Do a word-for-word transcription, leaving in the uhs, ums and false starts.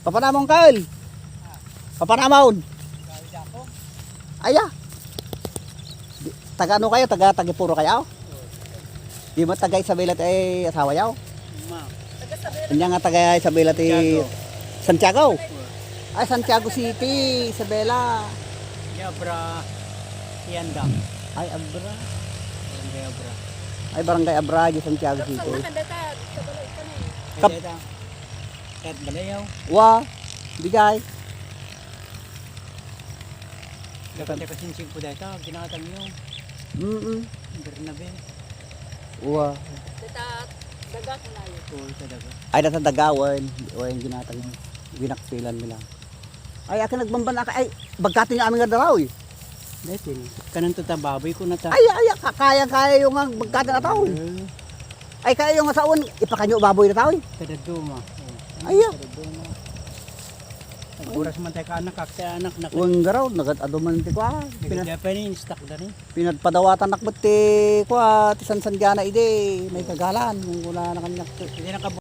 Papanamon, Kyle? Papanamon? Aya. Di, taga ano kayo? Taga Tagipuro kayo? Di ba taga Isabela ti ay asawa yaw? Ma. Kanya nga taga Isabela ti Santiago. Santiago. Ay, Santiago City, Isabela. Ni Abra, Yanda. Ay, Abra. Barangay Abra. Ay, Barangay Abra, di Santiago City. Kap- Kahit balayaw. Wa, bigay. Dapat ka sinchig po dahil ka, ginatang nyo. Mm-mm. Bernabe. Wa. Data daga ko na yun. Oo, sa daga. Ay, data dagawan. O, yung ginatang nyo. Ginakpilan nila. Ay, akin nagbamban aka. Ay, bagkating nga amin nga daraw eh. Dahil, kanan to ta baboy ko na ta. Ay, ay, ka-, kaya, kaya yung nga bagkating ataw. Eh. Ay, kaya yung asawan, ipakanyo baboy na tao eh. Kadaduma. Oh. Ay, ah. Kadaduma. Oras man tayo ka anak, akta anak na. Wen garaw, nagad-adu man ti kwa. Pinad- Nagad-, pa ni instak da ni. Pinadpadawatan nak met ti kwa, ti sansandiana idi, may kagalan, yung wala na kanyak. Hindi nakab-